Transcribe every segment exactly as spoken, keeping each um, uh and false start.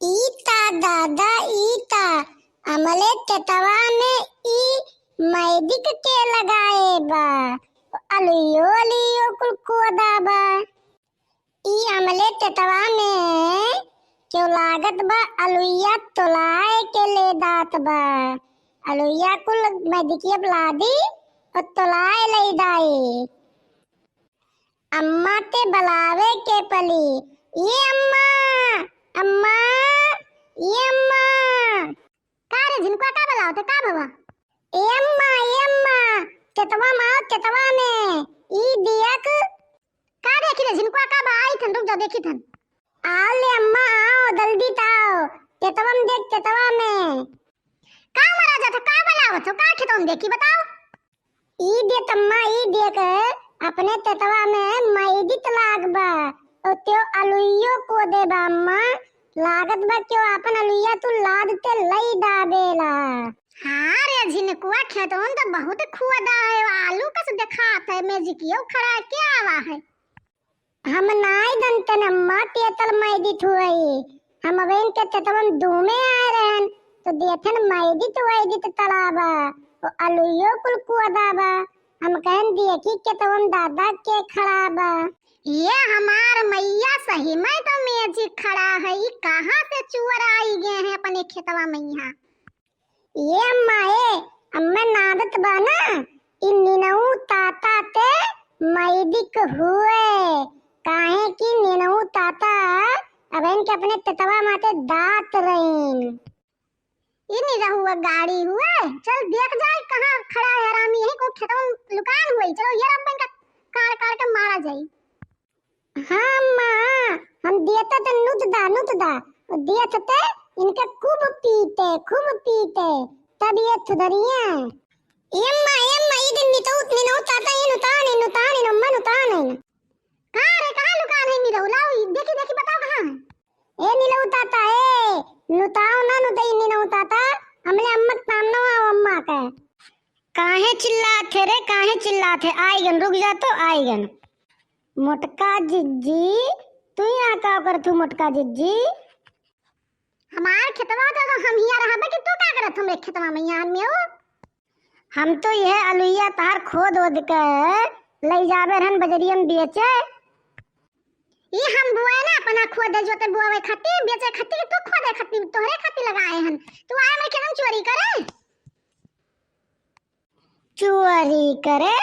ई ता दादा, ई ता अमले तेतवा में ई मैदिक के लगाए बा। अलुइयो, अलुइयो कुल कोदा बा। ई अमले तेतवा में क्यों लागत बा, अलुइया तोलाए के ले दात बा। अलुइया कुल मैदिकिया लादी और तोलाए ले दाई। अम्मा ते बलावे के पली। ए अम्मा, अम्मा, ए अम्मा। का रे झिनकुआ, का बलावत है, का भवा? ए अम्मा, ए अम्मा, तेतवा में आओ, तेतवा में। ई दियक। का देखी रे झिनकुआ, का बा? आई थन, रुक जा, देखी थन। आओ ले अम्मा, आओ, जल्दी ताओ। तेतवा में देख, तेतवा में। का मरा जात हो, का बलावत हो, का खेतवन देखी, बताओ। ई देख अम्मा, ई देख, अपने तेतवा में मैदित लाग बा, ओ त्यो अलुइयो कोदे बा अम्मा, लागत बा क्यों आपन अलुइया तू लाद ते लई दाबेला। हाँ रे झिनकुआ, खेतवन तो बहुत खोदा है, आलू कस देखात है, मैजिकियो खड़ा के आवा है। हम नाई दंतन अम्मा, तेतल मैदित हुई। हम अबेन के तेतवन दूमे आए रहन, तो देथन मैदित वैदित तलाबा, ओ अलुइयो कुल कोदा बा। हम कहन देखी केतवन दादा के खड़ा बा। ये हमार मैया सही में तो मैजिक खड़ा है, ई कहाँ से चुअर आई गए हैं अपने खेतवा में यहाँ? ए अम्मा, ए अम्मा, नादत बा ना, ई निनऊ ताता ते मैदिक हुए, काहे कि निनऊ ताता अबहिन के अपने तेतवा माते दात रहीन। ई निरहुआ गाड़ी हुए, चल देख जाए कहाँ खड़ा है हरामी, यही को खेतवा में लुकान हुए, चलो ये अब्बन का काट काट के मारा जाई। हाँ अम्मा, हम दियत त नुत दा, नुत दा। दियत ते इनके खूब पीटे, खूब पीटे, तब ये सुधरिए। ए अम्मा, ए अम्मा, ई दिन नितौत, निनौत आता, ई नुतान, ई नुतान, ई नम्मा नुतान। कहाँ रे, कहाँ लुकान है निरहु? लाओ, ई देखी, देखी, बताओ कहाँ है? ए निलौत आता, ए, नुताओ ना नुतई निनौत आता, हमले अम्मा के सामने आओ अम्मा के। काहे चिल्लात है रे, काहे चिल्लात है? आइगन, रुक जा तो, आइगन। मोटका जिज्जी, तू यहाँ का करत हू मोटका जिज्जी? हमार खेतवा होता तो हम हियाँ रहबे कि तू का करत हमरे खेतवा में हियाँ में हो? हम तो यह अलुइया तहार खोद ओद के लई जाबे रहन बजरिया में बेचे। ई हम बुआए ना अपना खोदे जोते बुआवे खातिर, बेचे खातिर, तू खोदे खातिर, तोहरे खातिर लगाए हन। तू आए हमरे खेतन चोरी करे? चोरी करे?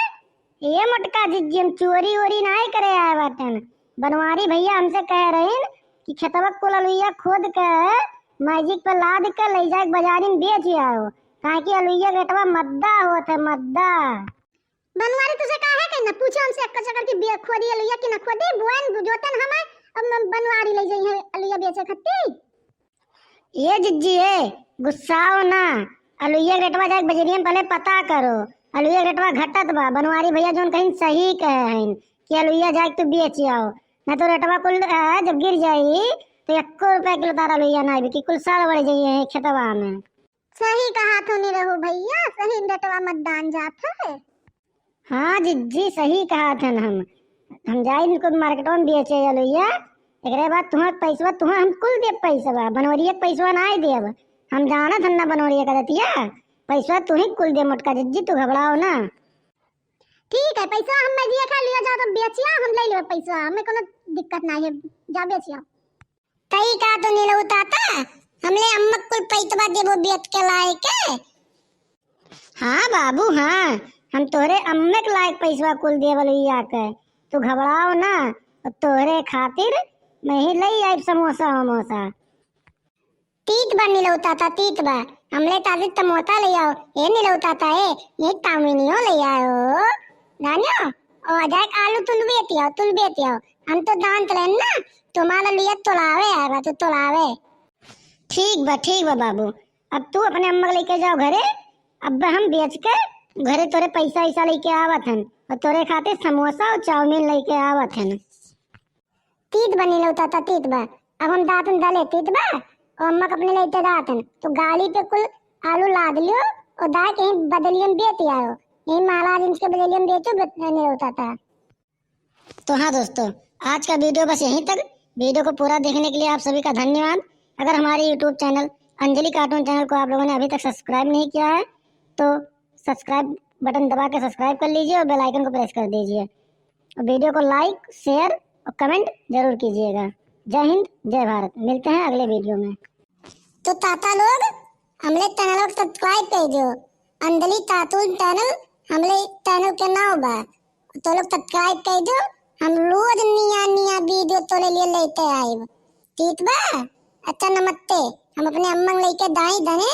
ए मोटका जिज्जी, हम चोरी ओरी नाई करे आए बाटन। बनवारी भैया हमसे कहे रहिन कि खेतवा कुल अलुइया खोद के मैजिक पे लाद के लई जाके बाजारी में बेच आओ, काहे कि अलुइया के रेटवा मद्दा होत है, मद्दा। बनवारी तुझे काहे कही ना पूछे हमसे, अक्का चक्कर की बे-, खोदी अलुइया की ना खोदी, बुआन जोतन हम, अब हम बनवारी ले जाई है अलुइया बेचे खत्ती। ए जिज्जी, ए, गुस्साओ ना। अलुइया के रेटवा जाके बजरिया में पहले पता करो। अलुइया के रेटवा घटत बा। बनवारी भैया जौन कहिन सही कहे हइन कि अलुइया जाके तू बेच आओ, ना तो रेटवा कुल, अ, जब गिर जाई तो एको रुपया किलो तार अलुइया ना बिकी, कुल सड़ बढ़ जाई है खेतवा में। सही कहा तू निरहु भैया, सही रेटवा मत दान जात है। हाँ जिज्जी, सही कहा थन हम। हम जाई इनको मार्केटवा में बेचे अलुइया, एकरे बाद तुहां पैसवा, तुहां हम कुल देब पैसवा, बनवरिया के पैसवा नाई देब। हम जानत हन ना बनवरिया का दतिया, पैसवा तुही कुल दे मोटका जिज्जी, तू घबराओ ना। ठीक है, पैसवा हम मैं दिया खा लिया जाओ तो बेचिया, हम ले लेबे पैसवा, हमें कोनो दिक्कत नाई है, जा बेचिया। तई का तो निलऊ ताता, हमले अम्मक कुल पैतवा देबो बेच के लाए के। हाँ बाबू, हाँ, हम तोहरे अम्मे के लायक पैसवा कुल देबल हुई आके। तू घबराओ ना, और तोहरे खातिर मैं ही लई आइब समोसा वमोसा। तीत बा निलऊ ताता, तीत बा। हमले ताजी तमोता ले आओ। ए निलऊ ताता, ए, ये तामिनियो ले आओ। जानियो, ओ अजाक आलू तुल बेतियो, तुल बेतियो। हम तो दांत लेन ना, तुम्हारा लिए तोलावे आएगा, तो तोलावे। ठीक बा, ठीक बा बाबू। अब तू अपने अम्मा के लेके जाओ घरे, अब हम बेच के घरे तोरे पैसा वैसा लेके आवत हन और तोरे खातिर समोसा और चाउमीन लेके आवत हन। तीत बा निलऊ ताता, तीत बा। अब हम दातन दले तीत बा, और अम्मा के अपने लेते दातन। तो गाड़ी पे कुल आलू लाद लियो और दाए कहीं बदलियम बेच आओ। यही महाराजगंज के बदलियम बेचो बे-, निलऊ ताता। तो हाँ दोस्तों, आज का वीडियो बस यहीं तक। वीडियो को पूरा देखने के लिए आप सभी का धन्यवाद। अगर हमारे YouTube चैनल अंजलि कार्टून चैनल को आप लोगों ने अभी तक सब्सक्राइब नहीं किया है, तो सब्सक्राइब बटन दबा के सब्सक्राइब कर लीजिए और बेल आइकन को प्रेस कर दीजिए, और वीडियो को लाइक, शेयर और कमेंट जरूर कीजिएगा। जय हिंद, जय भारत। मिलते हैं अगले वीडियो में। तो ताता लोग, हमले चैनल को सब्सक्राइब कर दो। अंजलि कार्टून चैनल हमले चैनल के नाव बा। तो लोग सब्सक्राइब कर दो। हम रोज नया नया वीडियो तोरे लिए लेते आइब। ठीक बा? अच्छा, नमस्ते। हम अपने अम्मा के लेके दाई धने